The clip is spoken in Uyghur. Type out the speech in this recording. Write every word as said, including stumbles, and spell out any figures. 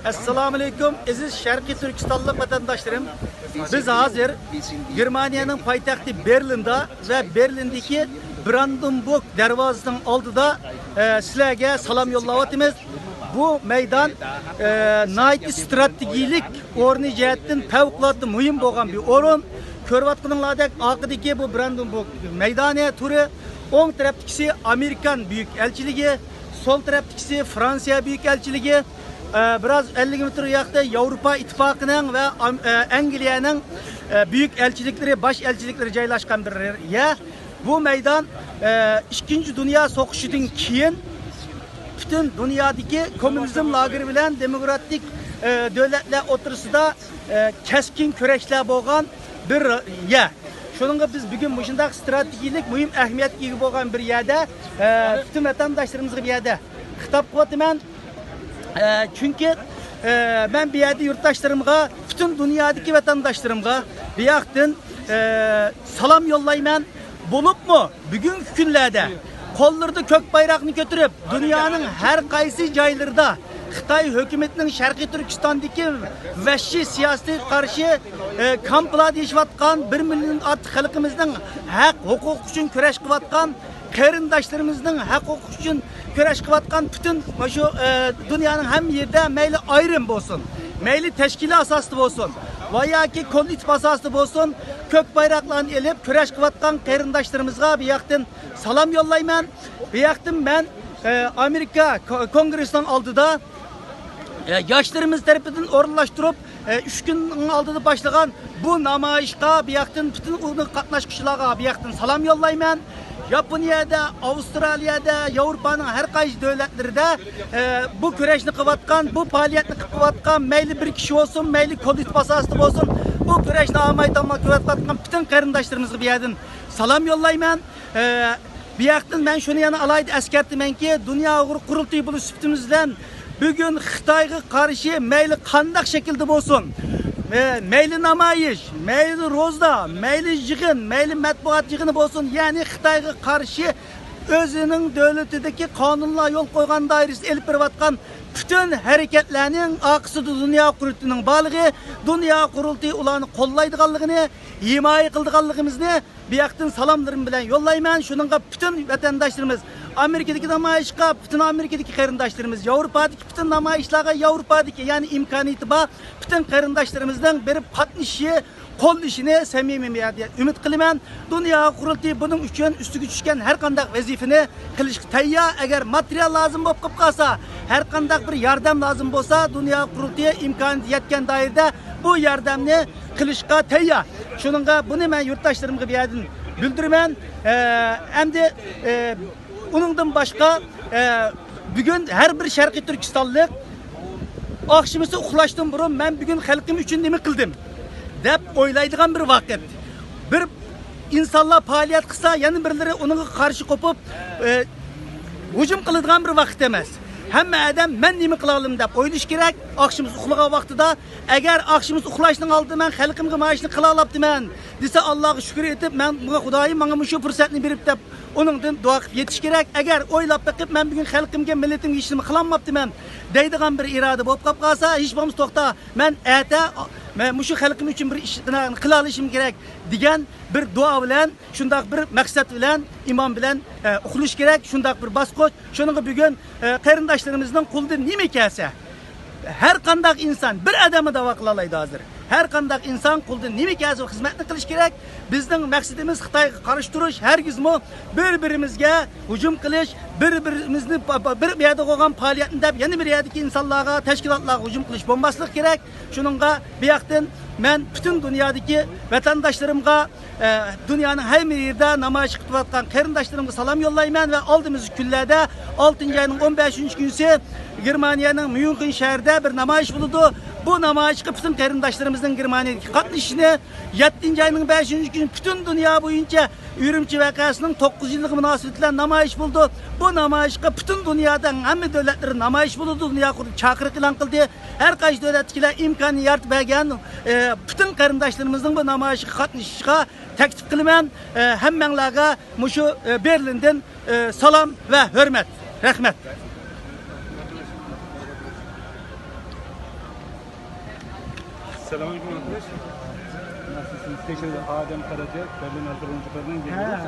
ئەسسالامۇئەلەيكۇم، ئەزىز شەرقىي تۈركىستانلىق ۋەتەنداشلىرىم. بىز ھازىر گېرمانىيەنىڭ پايتەختى بېرلىندا ۋە بېرلىندىكى براندېنبۇرگ دەرۋازىسىنىڭ ئالدىدا، ئە، سىلەرگە سالام يوللاۋاتىمىز. بۇ مەيدان، ئە، ناھايىتى ستراتېگىيىلىك ئورنى جەھەتتىن پەۋقۇلئاددە مۇھىم بولغان بىر ئورۇن. كۆرۈۋاتقىنىڭلاردەك ئارقىدىكى بۇ براندېنبۇرگ مەيدانى تۈرى، ئوڭ تەرەپتىكىسى ئامېرىكان بۈيۈك ئەلچىلىكى، سول تەرەپتىكىسى فرانسىيە بۈيۈك ئەلچىلىكى، ئە، بىراز ئەللىك مېتىر ياقتا ياۋروپا ئىتتىپاقىنىڭ ۋە ئام-، ئە، ئەنگلىيەنىڭ، ئە، بۈيۈك ئەلچىلىكلىرى، باش ئەلچىلىكلىرى جايلاشقان بىر يەر. بۇ مەيدان، ئە، ئىككىنچى دۇنيا سوغۇشىدىن كېيىن پۈتۈن دۇنيادىكى كوممۇنىزم لاگېرى بىلەن دېموكراتىك، ئە، دۆلەتلەر ئوتتۇرىسىدا، ئە، كەسكىن كۈرەشلەر بولغان بىر يەر. شۇنىڭغا بىز بۈگۈن مۇشۇنداق ستراتېگىيىلىك مۇھىم ئەھمىيەتكە ئىگە بولغان بىر يەردە، ئە، پۈتۈن ۋەتەنداشلىرىمىزغا بۇ يەردە خىتاب قىلىۋاتىمەن. ئە، چۈنكى، ئە، مەن بۇ يەردە يۇرتداشلىرىمغا، پۈتۈن دۇنيادىكى ۋەتەنداشلىرىمغا بۇ ياقتىن، ئە، سالام يوللايمەن. بولۇپمۇ بۈگۈنكى كۈنلەردە قوللىرىدا كۆك بايراقنى كۆتۈرۈپ، دۇنيانىڭ ھەر قايسى جايلىرىدا خىتاي ھۆكۈمىتىنىڭ شەرقىي تۈركىستاندىكى ۋەھشىي سىياسىتىگە قارشى، ئە، كامپلاردا ياشاۋاتقان بىر مىليوندىن ئارتۇق خەلقىمىزنىڭ ھەق ھوقۇقى ئۈچۈن كۈرەش قىلىۋاتقان، قېرىنداشلىرىمىزنىڭ ھەق ھوقۇقى ئۈچۈن كۈرەش قىلىۋاتقان پۈتۈن مۇشۇ، ئە، دۇنيانىڭ ھەممە يېرىدە، مەيلى ئايرىم بولسۇن، مەيلى تەشكىلىي ئاساستا بولسۇن ۋە ياكى كوللېكتىپ ئاساستا بولسۇن، كۆك بايراقلارنى ئېلىپ كۈرەش قىلىۋاتقان قېرىنداشلىرىمىزغا بۇ ياقتىن سالام يوللايمەن. بۇ ياقتىن مەن، ئە، ئامېرىكا كو-، كونگرېسسىنىڭ ئالدىدا، ئە، ياشلىرىمىز تەرىپىدىن ئورۇنلاشتۇرۇپ، ئە، ئۈچ كۈننىڭ ئالدىدا باشلىغان بۇ نامايىشقا بۇ ياقتىن پۈتۈن ئۇنىڭ قاتناشقۇچىلارغا بۇ ياقتىن سالام يوللايمەن. ياپونىيەدە، ئاۋسترالىيەدە، ياۋروپانىڭ ھەر قايسى دۆلەتلىرىدە، ئە، بۇ كۈرەشنى قىلىۋاتقان، بۇ پائالىيەتنى قىلىۋاتقان، مەيلى بىر كىشى بولسۇن، مەيلى كوللېكتىپ ئاساسىدا بولسۇن، بۇ كۈرەشنى ئالماي تالماي قىلىۋاتقان پۈتۈن قېرىنداشلىرىمىزغا بۇ يەردىن سالام يوللايمەن. ئە، بۇ ياقتىن مەن شۇنى يەنە ئالاھىدە ئەسكەرتىمەنكى، دۇنيا ئۇيغۇر قۇرۇلتىيى بولۇش سۈپىتىمىز بىلەن بۈگۈن خىتايغا قارشى مەيلى قانداق شەكىلدە بولسۇن، ئە، مەيلى نامايىش، مەيلى روزا، مەيلى يىغىن، مەيلى مەتبۇئات يىغىنى بولسۇن، يەنى خىتايغا قارشى ئۆزىنىڭ دۆلىتىدىكى قانۇنلار يول قويغان دائىرىسىدە ئېلىپ بېرىۋاتقان پۈتۈن ھەرىكەتلەرنىڭ ئارقىسىدا دۇنيا قۇرۇلتىيىنىڭ بارلىقى، دۇنيا قۇرۇلتىيى ئۇلارنى قوللايدىغانلىقىنى، ھىمايە قىلىدىغانلىقىمىزنى بۇ ياقتىن سالاملىرىم بىلەن يوللايمەن. شۇنىڭغا پۈتۈن ۋەتەنداشلىرىمىز، ئامېرىكىدىكى نامايىشقا پۈتۈن ئامېرىكىدىكى قېرىنداشلىرىمىز، ياۋروپادىكى پۈتۈن نامايىشلارغا ياۋروپادىكى، يەنى ئىمكانىيىتى بار پۈتۈن قېرىنداشلىرىمىزنىڭ بېرىپ قاتنىشىشى، قوللىشىنى سەمىمىي ئۈمىد قىلىمەن. دۇنيا قۇرۇلتىيى بۇنىڭ ئۈچۈن ئۈستىگە چۈشكەن ھەر قانداق ۋەزىپىنى قىلىشقا تەييار. ئەگەر ماتېرىيال لازىم بولۇپ قېلىپ قالسا، ھەر قانداق بىر ياردەم لازىم بولسا، دۇنيا قۇرۇلتىيى ئىمكانىيىتى يەتكەن دائىرىدە بۇ ياردەمنى قىلىشقا تەييار. شۇنىڭغا بۇنى مەن يۇرتداشلىرىمغا بۇ يەردىن بىلدۈرىمەن. ئە، ئەمدى، ئە، ئۇنىڭدىن باشقا، ئە، بۈگۈن ھەر بىر شەرقىي تۈركىستانلىق ئاخشىمىسى ئۇخلاشتىن بۇرۇن، مەن بۈگۈن خەلقىم ئۈچۈن نېمە قىلدىم دەپ ئويلايدىغان بىر ۋاقىت. بىر ئىنسانلار پائالىيەت قىلسا، يەنە بىرلىرى ئۇنىڭغا قارشى قوپۇپ، ئە، ھۇجۇم قىلىدىغان بىر ۋاقىت ئەمەس. ھەممە ئادەم مەن نېمە قىلالىدىم دەپ ئويلىشى كېرەك. ئاخشىمىسى ئۇخلىغان ۋاقتىدا، ئەگەر ئاخشىمىسى ئۇخلاشنىڭ ئالدىدا مەن خەلقىمگە مانا شۇنى قىلالاپتىمەن دېسە، ئاللاغا شۈكۈر ئېيتىپ، مەن بۇنىڭغا خۇدايىم ماڭا مۇشۇ پۇرسەتنى بېرىپ دەپ ئۇنىڭدىن دۇئا قىلىپ يېتىش كېرەك. ئەگەر ئويلاپ بېقىپ، مەن بۈگۈن خەلقىمگە، مىللىتىمگە ھېچنېمە قىلالماپتىمەن دەيدىغان بىر ئىرادە بولۇپ قاپ قالسا، ھېچ بولمىسا توختا، مەن ئەتە، مەن مۇشۇ خەلقىم ئۈچۈن بىر ئىش قىلالىشىم كېرەك دېگەن بىر دۇئا بىلەن، شۇنداق بىر مەقسەت بىلەن، ئىمان بىلەن، ئە، ئۇخلىشى كېرەك. شۇنداق بىر باسقۇچ. شۇنىڭغا بۈگۈن، ئە، قېرىنداشلىرىمىزنىڭ قولىدىن نېمە كەلسە، ھەر قانداق ئىنسان، بىر ئادەممۇ داۋا قىلالايدۇ ھازىر. ھەر قانداق ئىنسان قولىدىن نېمە كەلسە، خىزمەتنى قىلىش كېرەك. بىزنىڭ مەقسىتىمىز خىتايغا قارشى تۇرۇش، ھەرگىزمۇ بىر-بىرىمىزگە ھۇجۇم قىلىش، بىر-بىرىمىزنى پا-، پا-، بىر يەردە بولغان پائالىيەتنى دەپ، يەنە بىر يەردىكى ئىنسانلارغا، تەشكىلاتلارغا ھۇجۇم قىلىش بولماسلىقى كېرەك. شۇنىڭغا بۇ ياقتىن مەن پۈتۈن دۇنيادىكى ۋەتەنداشلىرىمغا، ئە، دۇنيانىڭ ھەممە يېرىدە نامايىش قىلىۋاتقان قېرىنداشلىرىمغا سالام يوللايمەن ۋە ئالدىمىزدىكى كۈنلەردە، ئالتىنچى ئاينىڭ ئون بەشىنچى كۈنىسى گېرمانىيەنىڭ ميۇنخېن شەھىرىدە بىر نامايىش بولىدۇ. بۇ نامايىشقا پۈتۈن قېرىنداشلىرىمىزنىڭ گېرمانىيەدىكى قاتنىشىشىنى، يەتتىنچى ئاينىڭ بەشىنچى كۈنى پۈتۈن دۇنيا بويىچە ئۈرۈمچى ۋەقەسىنىڭ توققۇز يىللىقى مۇناسىۋىتى بىلەن نامايىش بولىدۇ. بۇ نامايىشقا پۈتۈن دۇنيادا ھەممە دۆلەتلىرى نامايىش بولىدۇ. دۇنيا قۇرۇلتىيى چاقىرىق ئېلان قىلدى. ھەر قايسى دۆلەتتىكىلەر ئىمكانىيەت يارىتىپ بەرگەن، ئە، پۈتۈن قېرىنداشلىرىمىزنىڭ بۇ نامايىشقا قاتنىشىشىغا تەكلىپ قىلىمەن. ئە، ھەممەڭلارغا مۇشۇ، ئە، بېرلىندىن، ئە، سالام ۋە ھۆرمەت. رەھمەت. Selamünaleyküm arkadaş. Nasılsınız? Teşekkür ederim. Adem Karaca, Berlin Halk Oyuncuları'nın yeni. Ha.